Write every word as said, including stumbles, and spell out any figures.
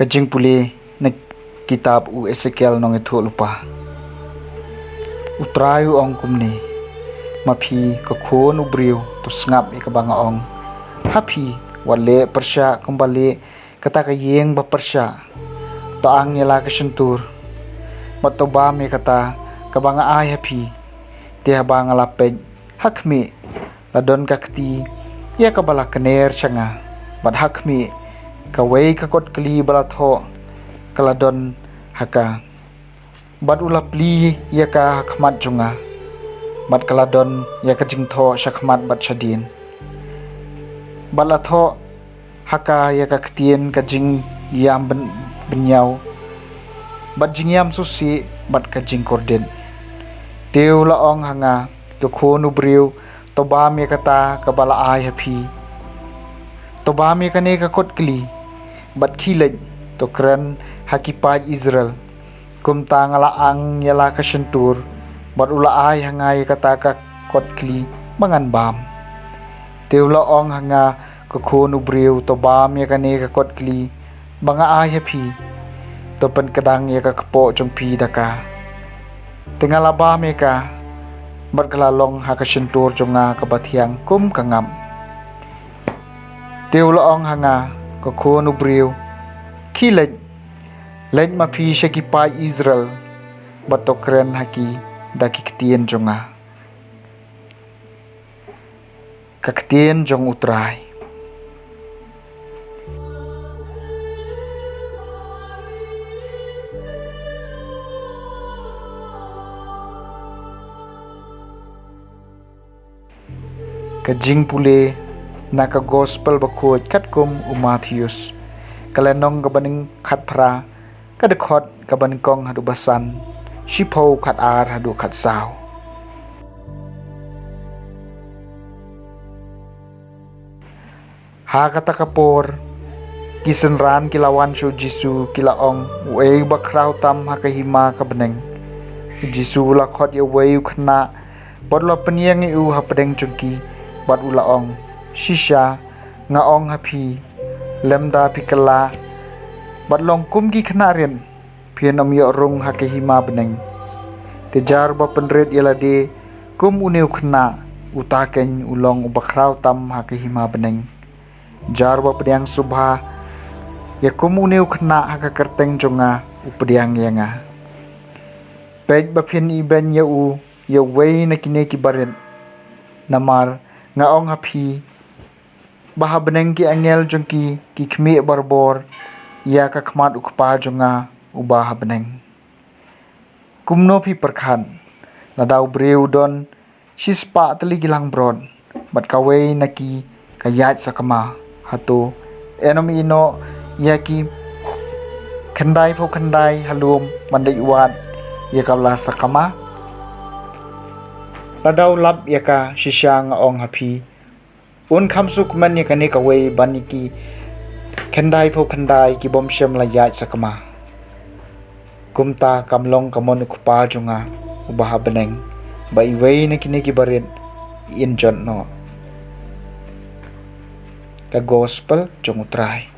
Ka jingpule na kitab u Esekiel nongïathuhlypa. U Trai u ong kumne: Ma phi ka khun u briew, to sngap ïa kaba nga ong ha phi, wat leh pyrshah kumba leh kata ka ïing ba pyrshah. To ang ïa la ka shyntur, bad to bam ïa kata kaba nga ai ha phi. Te haba nga la peit, ha khmih, la don ka kti ïa kaba la kner sha nga, bad ha khmih, kawei ka kotkli ba la thoh ka la don ha ka. Bad u la plie ïa ka ha khmat jong nga, bad ka la don ïa ka jingthoh sha khmat bad shadien. Bad la thoh ha ka ïa ka ktien ka jingïam byn-, bynñiaw, bad jingïam sngewsih, bad ka jingkordit. Te u la ong ha nga: Ko khun u briew, to bam ïa kata kaba la ai ha phi. To bam ïa kane ka kotkli, bad khie leit, to kren ha ki paid Israel. Kumta nga la ang ïa la ka shyntur, bad u la ai ha nga ïa kata ka kotkli ba ngan bam. Te u la ong ha nga: Ko khun u briew, to bam ïa kane ka kotkli ba nga ai ha phi. To pynkdang ïa ka kpoh jong phi da ka. Te nga la bam ïa ka, bad ka la long ha ka shyntur jong nga kaba thiang kum ka ngap. Te u la ong ha nga: Ko khun u briew, khie leit, leit ma phi sha ki paid Israel, bad to kren ha ki da ki ktien jong nga. Ka ktien jong u Trai. Ka jingpule na ka Gospel bakhuid katkum u Mathaios. Ka lynnong kaba nyngkong khatphra, ka dkhot kaba nyngkong haduh ba san, shiphew khatar haduh khatsaw. Ha kata ka por, ki synran ki la wan sha u Jisu, ki la ong: Uei uba khraw tam ha ka hima ka bneng? U Jisu u la khot ïa uwei u khynnah, bad u la pynïeng ïa u hapdeng jong ki, bad u la ong: Shisha, nga ong ha phi, lymda phi kylla bad long kum ki khynnah rit, phin ym ïoh rung ha ka hima bneng. Te jar uba pynrit ïa lade kum une u khynnah, uta keiñ u long uba khraw tam ha ka hima bneng. Jar uba pdiang sngewbha ïa kum une u khynnah ha ka kyrteng jong nga, u pdiang ïa nga. Peit ba phin ibeiñ ïa u, ïa uwei na kine ki barit. Namar nga ong ha phi, ba ha bneng ki angel jong ki, ki khmih barabor ïa ka khmat u Kpa jong nga uba ha bneng. Kumno phi pyrkhat, lada u briew u don shispah tylli ki langbrot, bad kawei na ki ka ïaid sakma, hato yn ym ïehnoh ïa ki khyndai phew khyndai ha lum ban leit wad ïa kaba la sakma? Lada u lap ïa ka, shisha nga ong ha phi, un kham sngewkmen ïa kane kawei ban ïa ki khyndai phew khyndai ki bym shym la ïaid sakma. Kumta kam long ka mon u Kpa jong nga uba ha bneng, ba iwei na kine ki barit yn jot noh. Ka Gospel jong u Trai.